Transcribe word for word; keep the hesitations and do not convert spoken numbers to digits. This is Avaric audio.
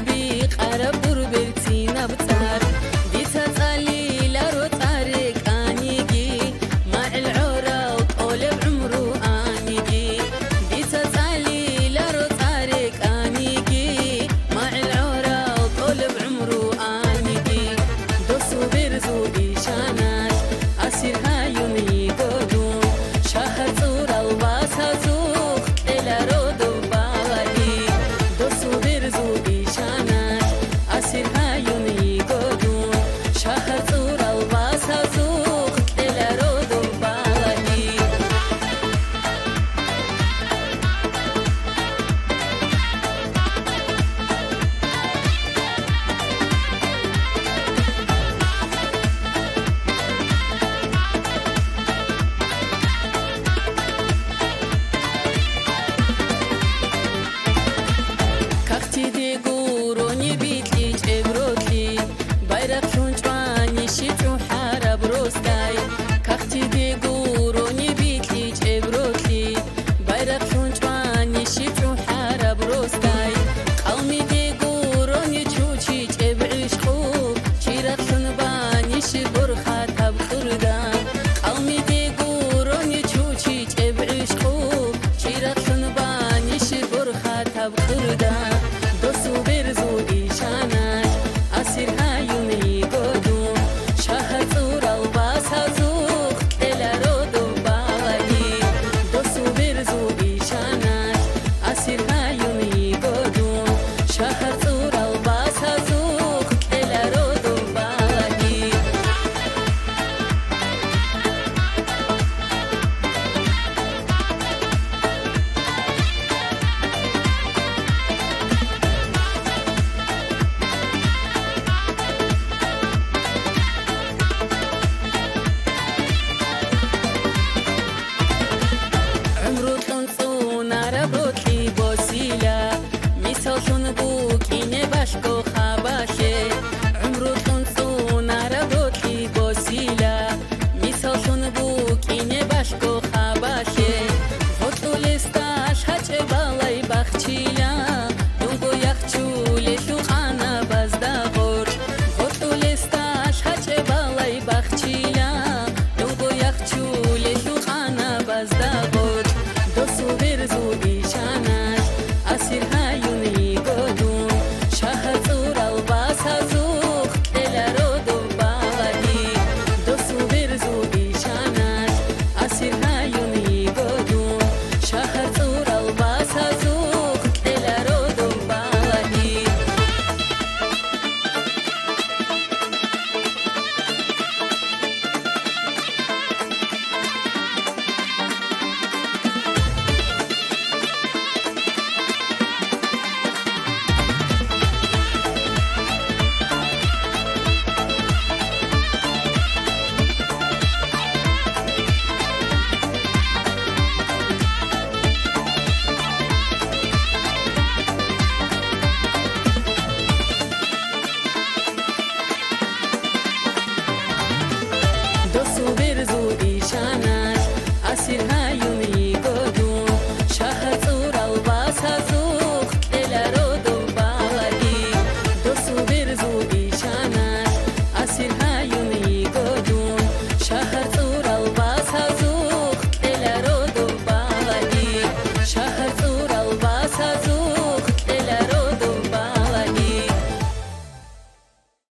бикъараб дур берцинаб цӀар. Дица цӀалиларо цӀар рекӀаниги, магӀил гӀорал тӀолеб гӀумру аниги. Дица цӀалиларо цӀар рекӀаниги, магӀил гӀорал тӀолеб гӀумру аниги. Досу берзу ишаналъ асир гьаюн йиго дун, шагьар цӀурал васазухъ кьеларо дов балагьи. Досу берзу ишаналъ асир гьаюн йиго дун, шагьар цӀурал васазухъ кьеларо дов балагьи. Кагътиде гурони бикьичӀеб рокьи, байрахълъун чӀвани щиб чӀухӀараб росдай. Кагътиде гурони бикьичӀеб рокьи, байрахълъун чӀвани щиб чӀухӀараб росдай. Къавмиде гурони чучичӀеб гӀишкъу, чирахълъун бани щиб борхатаб кьурда. Къавмиде гурони чучичӀеб гӀишкъу, чирахълъун бани щиб борхатаб кьурда. Досу берзу ишаналъ асир гьаюн йиго дун, шагьар цӀурал васазухъ кьеларо дов балагьи. Досу берзу ишаналъ асир гьаюн йиго дун, шагьар цӀурал васазухъ кьеларо дов балагьи. ГӀумру кьун цӀунараб рокьи босила, мисаллъун букӀине балъго